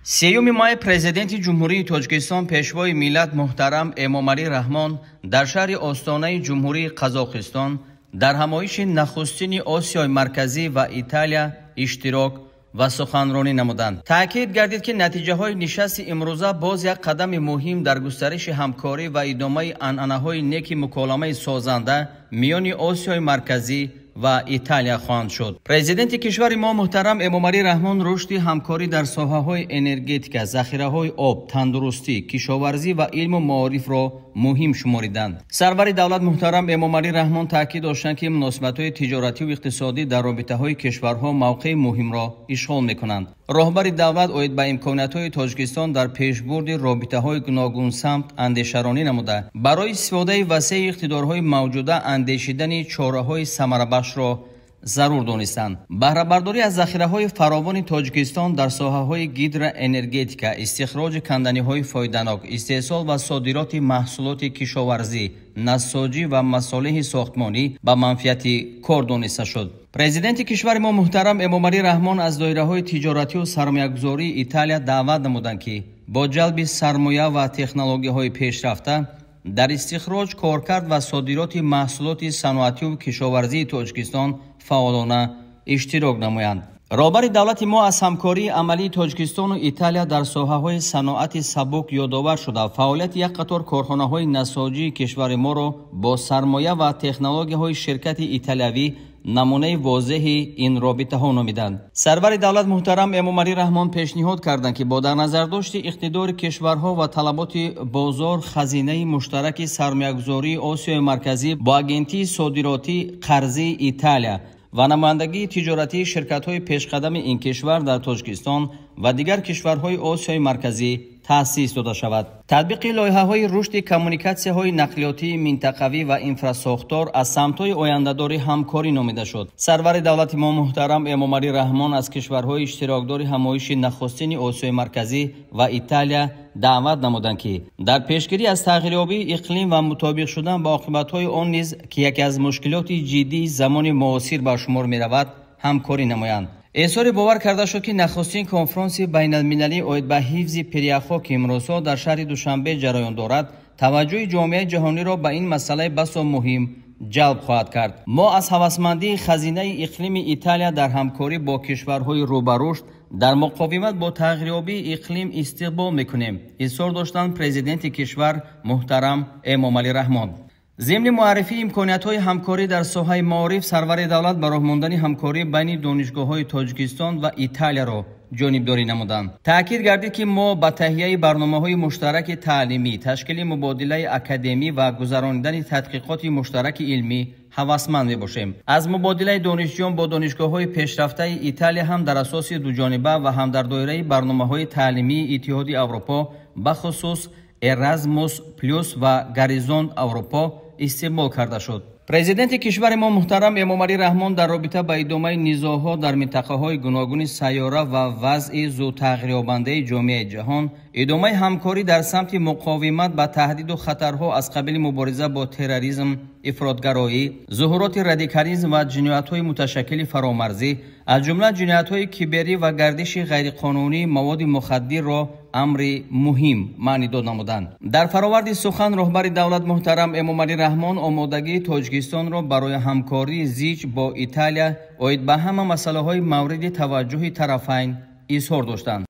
3 май Президенти Ҷумҳурии Тоҷикистон, Пешвои миллат муҳтарам Эмомалӣ Раҳмон дар шаҳри Остонаи Ҷумҳурии Қазоқистон дар ҳамоиши нахустини Осиёи Марказӣ ва Италия иштирок ва суханронӣ намуданд. Таъкид гардид, ки натиҷаҳои нишасти имрӯза боз як қадами муҳим дар густариши ҳамкорӣ ва идомаи анъанаҳои неки муколамаи созанда миёни Осиёи Марказӣ ва Италия хоҳанд шуд. Президенти кишвари мо муҳтарам Эмомалӣ Раҳмон рушди ҳамкорӣ дар соҳаҳои энергетика, захираҳои об, тандурустӣ, кишоварзӣ ва илму маорифро муҳим шумориданд. Сарвари давлат муҳтарам Эмомалӣ Раҳмон таъкид доштанд, ки муносибатҳои тиҷоративу иқтисодӣ дар робитаҳои кишварҳо мавқеи муҳимро ишғол мекунанд. Роҳбари давлат оид ба имкониятҳои Тоҷикистон дар пешбурди робитаҳои гуногунсамт андешаронӣ намуда, барои истифодаи васеи иқтидорҳои мавҷуда андешидани чораҳои самарабахшро зарур донистанд. Баҳрабардорӣ аз захираҳои фаровони Тоҷикистон дар соҳаҳои гидроэнергетика, истихроҷи канданиҳои фоиданок, истеҳсол ва содироти маҳсулоти кишоварзӣ, насоҷӣ ва масолеҳи сохтмонӣ ба манфиати кор дониста шуд. Президенти кишвари мо муҳтарам Эмомалӣ Раҳмон аз доираҳои тиҷоративу сармоягузории Италия даъват намуданд, ки бо ҷалби сармоя ва технологияҳои пешрафта дар истихроҷ, коркард ва содироти маҳсулоти саноативу кишоварзии Тоҷикистон фаъолона иштирок намоянд. Роҳбари давлати мо аз ҳамкории амалии Тоҷикистону Италия дар соҳаҳои саноати сабук ёдовар шуда, фаъолияти як қатор корхонаҳои насоҷии кишвари моро бо сармоя ва технологияҳои ширкати италиявӣ намунаи возеҳи ин робитаҳо номиданд. Сарвари давлат муҳтарам Эмомалӣ Раҳмон пешниҳод карданд, ки бо дар назардошти иқтидори кишварҳо ва талаботи бозор хазинаи муштараки сармоягузории Осиёи Марказӣ бо агентии содиротии қарзии Италия ва намояндагии тиҷоратии ширкатҳои пешқадами ин кишвар дар Тоҷикистон ва дигар кишварҳои Осиёи Марказӣ таъсис дода шавад. Татбиқи лоиҳаҳои рушди коммуникатсияҳои нақлиётии минтақавӣ ва инфрасохтор аз самтҳои ояндадори ҳамкорӣ номида шуд. Сарвари давлати мо муҳтарам Эмомалӣ Раҳмон аз кишварҳои иштирокдори ҳамоиши нахустини Осиёи Марказӣ ва Италия даъват намуданд, ки дар пешгирӣ аз тағйирёбии иқлим ва мутобиқ шудан ба оқибатҳои он низ, ки яке аз мушкилоти ҷиддии замони муосир ба шумор меравад, ҳамкорӣ намоянд. Эҳсори бовар карда шуд, ки нахустин конфронси байналмилалӣ оид ба ҳифзи пиряхҳо, ки имрӯзҳо дар шаҳри Душанбе ҷараён дорад, таваҷҷӯҳи ҷомеаи ҷаҳониро ба ин масъалаи басо муҳим ҷалб хоҳад кард. Мо аз ҳавасмандии хазинаи иқлими Италия дар ҳамкорӣ бо кишварҳои рӯбарушд дар муқовимат бо тағйирёбии иқлим истиқбол мекунем, изҳор доштанд президенти кишвар муҳтарам Эмомалӣ Раҳмон. Зимни муаррифии имкониятҳои ҳамкорӣ дар соҳаи маориф, сарвари давлат ба роҳ мондани ҳамкорӣ байни донишгоҳҳои Тоҷикистон ва Италияро ҷонибдорӣ намуданд. Таъкид гардид, ки мо ба таҳияи барномаҳои муштараки таълимӣ, ташкили мубодилаи академӣ ва гузаронидани тадқиқоти муштараки илмӣ ҳавасманд мебошем. Аз мубодилаи донишҷӯён бо донишгоҳҳои пешрафтаи Италия ҳам дар асоси дуҷониба ва ҳам дар доираи барномаҳои таълимии Иттиҳоди Аврупо, бахусус Erasmus Plus ва Горизонт Аврупо истиқбол карда шуд. Президенти кишвари мо муҳтарам Эмомалӣ Раҳмон дар робита ба идомаи низоъҳо дар минтақаҳои гуногуни сайёра ва вазъи зудтағйирёбандаи ҷомеаи ҷаҳон, идомаи ҳамкорӣ дар самти муқовимат ба таҳдиду хатарҳо аз қабили мубориза бо терроризм, ифротгароӣ, зуҳуроти радикализм ва ҷиноятҳои муташаккили фаромарзӣ, аз ҷумла ҷиноятҳои киберӣ ва гардиши ғайриқонунии маводи мухаддирро амри муҳим маънидод намуданд. Дар фароварди сухан роҳбари давлат муҳтарам Эмомалӣ Раҳмон омодагии Тоҷикистонро барои ҳамкории зич бо Италия оид ба ҳама масъалаҳои мавриди таваҷҷӯҳи тарафайн изҳор доштанд.